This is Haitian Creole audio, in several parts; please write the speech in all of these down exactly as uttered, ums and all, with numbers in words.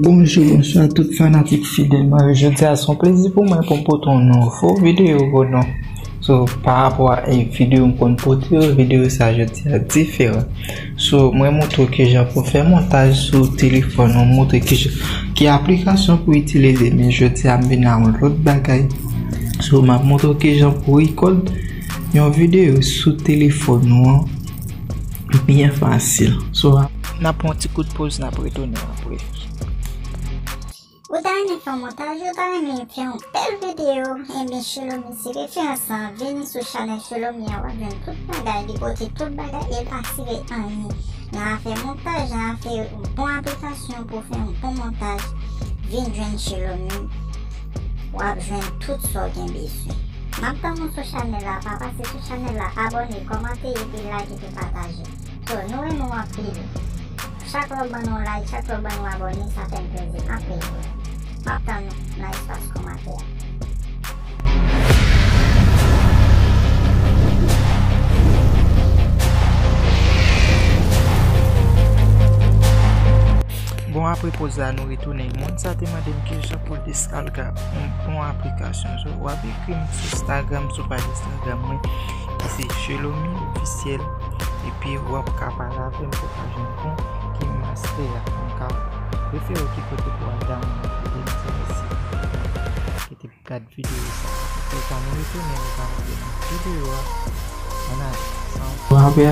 Bonjou, bonswa tout fanatik fidèl mwen yo. Jodi a se yon plezi pou mwen pou m pote yon nouvo videyo pou nou. So, pa rapò a, eh, videyo m konn pote yo, videyo sa jodi a diferan. So, mwen montre w kijan pou fè montaj sou telefòn ou, montre kijan, ki aplikasyon pou itilize. Men jodi a m vin ak yon lòt bagay. So, m ap montre w kijan pou record yon videyo sou telefòn ou an byen fasil. So, n ap pran yon ti kout poz, n ap retounen apre. Ou ta renmen fè yon montaj, ou ta renmen fè yon bèl videyo, enben Shelomi se referans lan. Vini sou chanèl Shelomi an, w ap jwenn tout bagay, li pote tout bagay, e l pa sere anyen. Nan afè montaj, nan afè bon aplikasyon pou fè yon bon montaj, vin jwenn Shelomi, w ap jwenn tout sa w gen bezwen. M ap tann ou sou chanèl la, pa pase sou chanèl la, abòne, kòmante, epi like, epi pataje. So, nou renmen w anpil. Chak lè w ban nou like, chak lè w ban nou abòne, sa fè n plezi anpil tou. M ap tann nou nan espas kòmantè a. Bon, apre poz la, nou retounen. Moun sa te mande m kijan pou l deskalga yon bon aplikasyon. So, w ap ekri m sou Instagram, sou paj Instagram mwen, ki se Shelomi Officiel. Epi w ap ka pale avè m pou w ka jwenn bon KineMaster a. Mwen ka refere w ki kote pou w al download li. Mèsi. Kite gad videyo sa. Apre sa, nou retounen, nou ka montre nou videyo a. Ann ale. San... Bon, apre,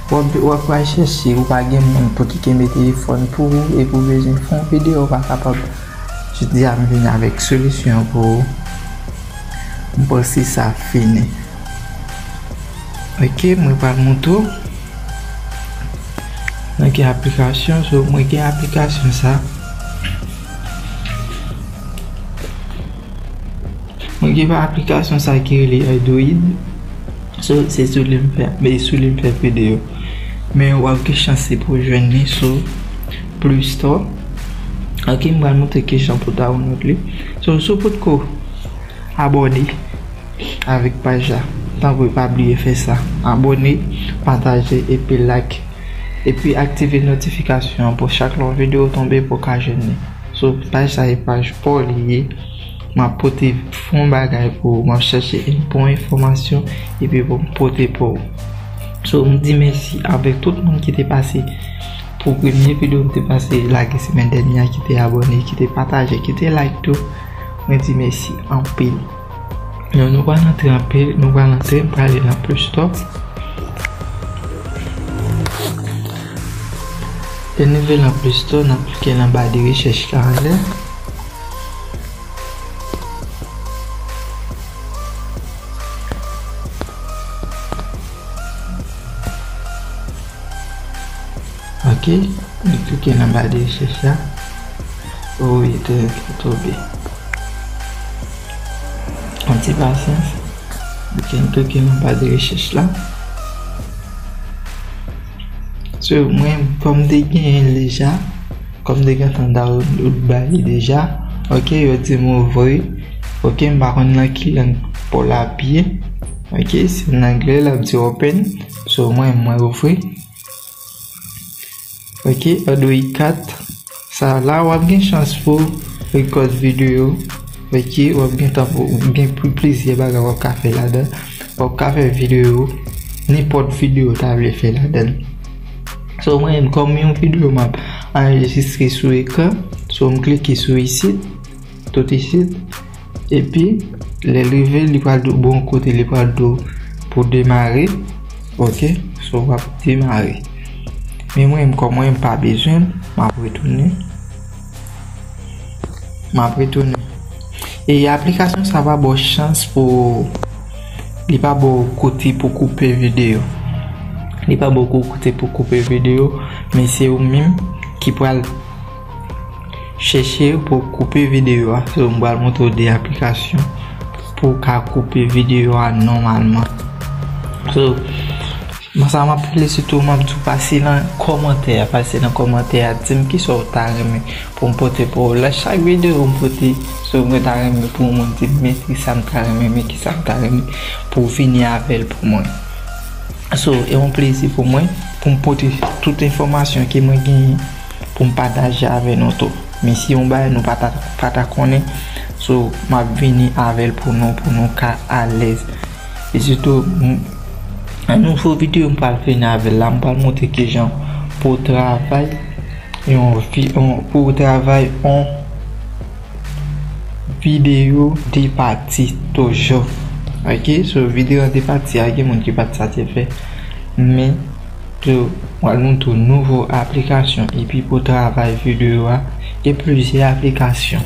w ap, w ap pral chèche, ou pa gen moun pou ki kenbe telefòn pou ou, epi w bezwen fè yon videyo, ou pa kapab. Jodi a, m vin avèk solisyon pou ou. M panse sa fini. Ok, mwen pral montre w nan ki aplikasyon. So, mwen gen aplikasyon sa. Mwen gen aplikasyon sa ki rele Android. So, se sou li m fè, men sou li m fè videyo. Men w ap gen chans pou w jwenn li sou Play Store. Ok, m pral montre kijan pou download li. So, si w potko abòne avèk paj la, tanpri pa bliye fè sa. Abòne, pataje, epi like. Epi aktive notifikasyon an pou chak lè yon videyo tonbe pou w ka jwenn li. So, paj sa e paj pa w li ye. M ap pote fon bagay pou ou. M ap chèche bon enfòmasyon epi pou m pote pou ou. So, m di mèsi avèk tout moun ki te pase pou premye videyo m te pase lage semèn dènyè a, ki te abòne, ki te pataje, ki te like tou. Mwen di mèsi anpil. Nou, nou pral antre anpil, nou pral antre, m prale nan Play Store. Lè n rive nan Play Store, n ap klike nan ba de rechèch la anlè. Ok, nou klike nan ba de rechèch la. O wi, te tonbe. Yon ti pasyans. Ok, nou klike nan ba de rechèch la. So, mwen, kòm m te genyen l deja, kòm m te gentan download ba li deja, ok, yo di m ouvri. Ok, m pa konn nan ki lang pou l ap ye. Ok, se nan anglè, l ap di open. So, mwen, mwen ouvri. Ok, Android kat. Sa la, w ap gen chans pou w rekòd videyo. Ok, w ap gen tan pou w gen pli-, plizyè bagay w ap ka fè ladan. W ap ka fè videyo, nenpòt videyo w ta vle fè ladan. So, mwen menm, kòm yon videyo m ap anrejistre sou ekran, so, m klike sou isit, tout isit. Epi, lè l rive, li pral di w bon kote, li pral di w pou demare. Ok, so w ap demare. Men mwen, kòm mwen pa bezwen l, m ap retounen. M ap retounen. E aplikasyon sa pa ba w chans pou, li pa ba w kote pou koupe videyo. Li pa ba w kote pou koupe videyo, men se ou menm ki pral chèche pou koupe videyo a. So, m pral montre w de aplikasyon pou w ka koupe videyo a nòmalman. So, mwen sa m ap pale sitou, m ap di w pase nan kòmantè a, pase nan kòmantè a, di m kisa w ta renmen pou m pote pou ou. Nan chak videyo m pote, so, mwen ta renmen pou yon moun di m, men kisa m ta renmen, men kisa m ta renmen pou w vini avè l pou mwen. So, e yon plezi pou mwen pou m pote tout enfòmasyon ke mwen genyen pou m pataje avè nou tou. Men si yon bagay nou pa ta, pa ta konnen, so, m ap vini avè l pou nou, pou nou ka alèz. E sitou, m, yon nouvo videyo m pral vini avè l la, m pral montre kijan pou w travay yon vi-, yon, pou w travay yon videyo de pati toujou. Ok, so videyo an de pati a, gen moun ki pa t satisfè. Men, so, m pral montre w nouvo aplikasyon. Epi pou travay videyo a, gen plizyè aplikasyon.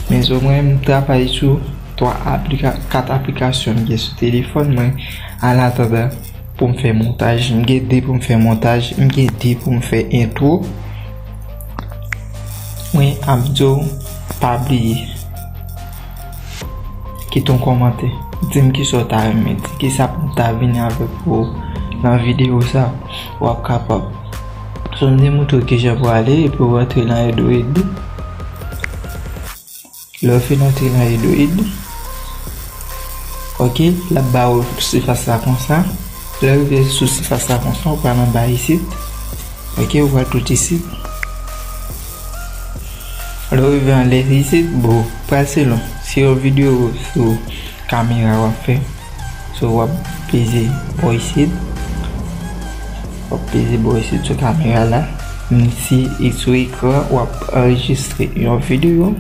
Men so, mwen, m travay sou twa aplika-, kat aplikasyon m gen sou telefòn mwen. An atandan, pou m fè montaj, m gen de pou m fè montaj, m gen de pou m fè entwo. Mwen ap di w, pa bliye kite yon kòmantè. Di m kisa w ta renmen, di kisa pou m ta vini avèk pou w nan videyo sa, w ap kapab. So, m te montre w kijan pou ale, epi w rantre nan Android. Lè w fin antre nan Android, ok, l ap ba w sifas la konsa. Lè w rive sou sifas la konsa, ou pral anba isit. Ok, ou pral tout isit. Lè w rive anlè isit, bon, pral selon. Si yon videyo sou kamera w ap fè, so w ap peze bò isit. W ap peze bò isit sou kamera la. Men si e sou ekran, w ap anrejistre yon videyo.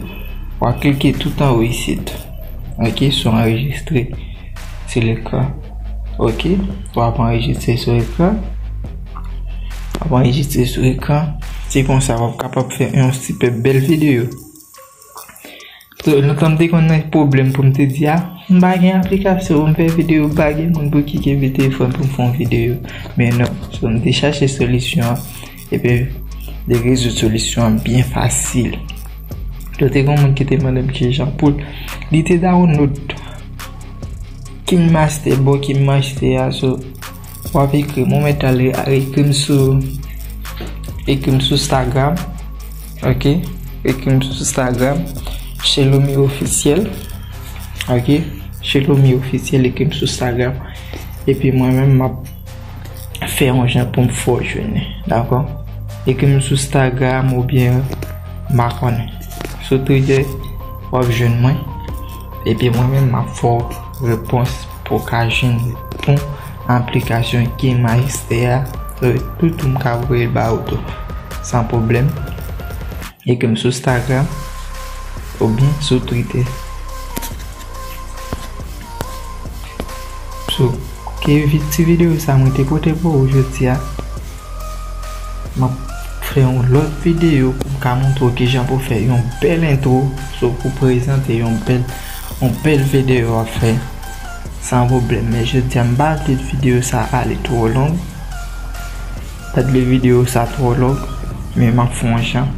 W ap klike tout anwo isit. Ok, sou anrejistre sou lekran. Ok, w ap anrejistre sou ekran. W ap anrejistre sou ekran. Se konsa w ap kapab fè yon sipè bèl videyo. So, lontan m te konn nan pwoblèm pou m te di a, m pa gen aplikasyon pou m fè videyo, m pa gen moun pou ki kenbe telefòn pou m fè yon videyo. Men non, so, m te chache solisyon an, epi m te rezoud solisyon an byen fasil. So, te gen moun ki te mande m kijan pou l, li te download KineMaster, bon, KineMaster a, so, w ap ekri, mwen mèt al ekri m sou, ekri m sou Instagram, ok, ekri m sou Instagram, Shelomi Officiel, ok, Shelomi Officiel, ekri m sou Instagram, epi mwen menm, m ap fè yon jan pou m fè w jwenn li, dakò? Ekri m sou Instagram oubyen m pa konnen. Sou Twitter, w ap jwenn mwen. Epi mwen menm, m ap fè w repons pou w ka jwenn bon aplikasyon KineMaster a. Tou, tou, m ka voye l ba ou tou, san pwoblèm. Ekri m sou Instagram oubyen sou Twitter. So, ke vi-, ti videyo sa mwen te pote pou ou jodi a. M ap fè yon lòt videyo pou m ka montre w kijan pou fè yon bèl entwo. So, pou prezante yon bèl, yon bèl videyo w ap fè san pwoblèm. Men jodi a, m pa vle videyo sa ale twò long. Pa t vle videyo sa twò long, men m ap fè yon jan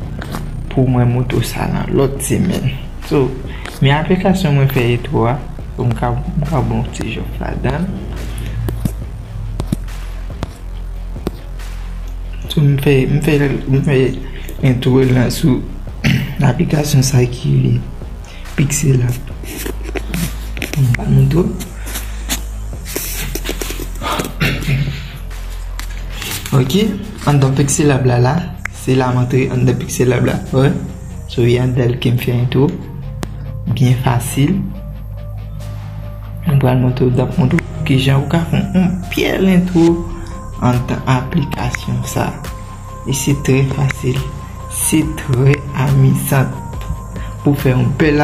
pou mwen montre w sa nan lòt semèn. So, men aplikasyon mwen fè entwo a, so m ka, m ka ba w ti jòf ladan l. So, m fè, m fè, m fè entwo lan sou aplikasyon sa ki rele Pixelab. M pa montre w. Ok, anndan Pixelab la la, se la m antre anndan Pixelab la, wè. So, e anndan l ke m fè entwo. Byen fasil. M pral montre w, m ap montre w kijan ou ka fè yon bèl entwo anndan aplikasyon sa. E se trè fasil. Se trè amizan pou fè yon bèl,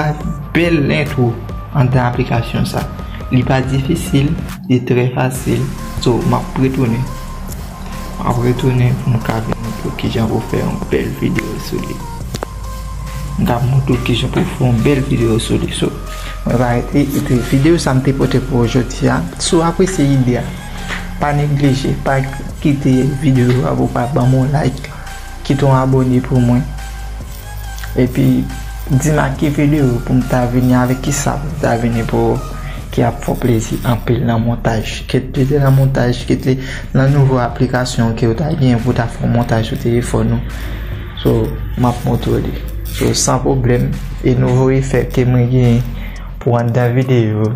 bèl entwo anndan aplikasyon sa. Li pa difisil, li trè fasil. So, m ap retounen. M ap retounen pou m ka vin montre w kijan pou fè yon bèl videyo sou li. M ka montre w kijan pou fè yon bèl videyo sou li. So, mwen pa rete, epi videyo sa m te pote pou ou jodi a. Si w apresye ide a, pa neglije, pa kite videyo a pou w pa ban m yon like. Kite yon abòne pou mwen. Epi, di m ak ki videyo pou m ta vini, avèk kisa pou m ta vini pou ki ap fè w plezi anpil nan montaj. Kit li te nan montaj, kit li nan nouvo aplikasyon ke w ta gen pou w ta fè yon montaj sou telefòn ou. So, m ap montre w li. So, san pwoblèm, e nouvo efè ke mwen genyen pou anndan videyo.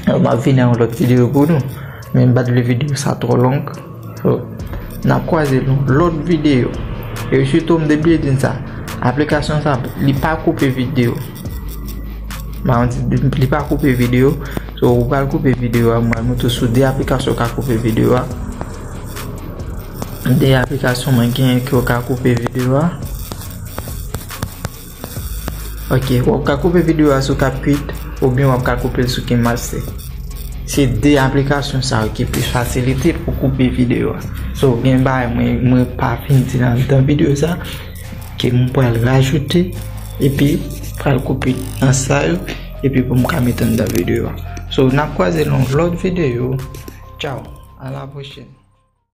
M ap vini an lòt videyo pou nou. Men m pa t vle videyo sa twò long. So, n ap kwaze nan lòt videyo. E sitou, m te bliye di n sa. Aplikasyon sa, li pa koupe videyo. Ba, on di, li pa koupe videyo. So, ou pral koupe videyo a, mwen montre sou de aplikasyon ka koupe videyo a. De aplikasyon mwen genyen ki yo ka koupe videyo a. Ok, w ap ka koupe videyo a sou CapCut, oubyen w ap ka koupe l sou KineMaster. Se de aplikasyon sa yo ki plis fasilite pou koupe videyo a. So, gen bagay mwen, mwen pa fin di nan, nan videyo sa, ke m pral rajoute, epi pral koupe nan sa yo, epi pou m ka mete anndan videyo a. So, n ap kwaze nan lòt videyo. Tchao, a la pwochèn.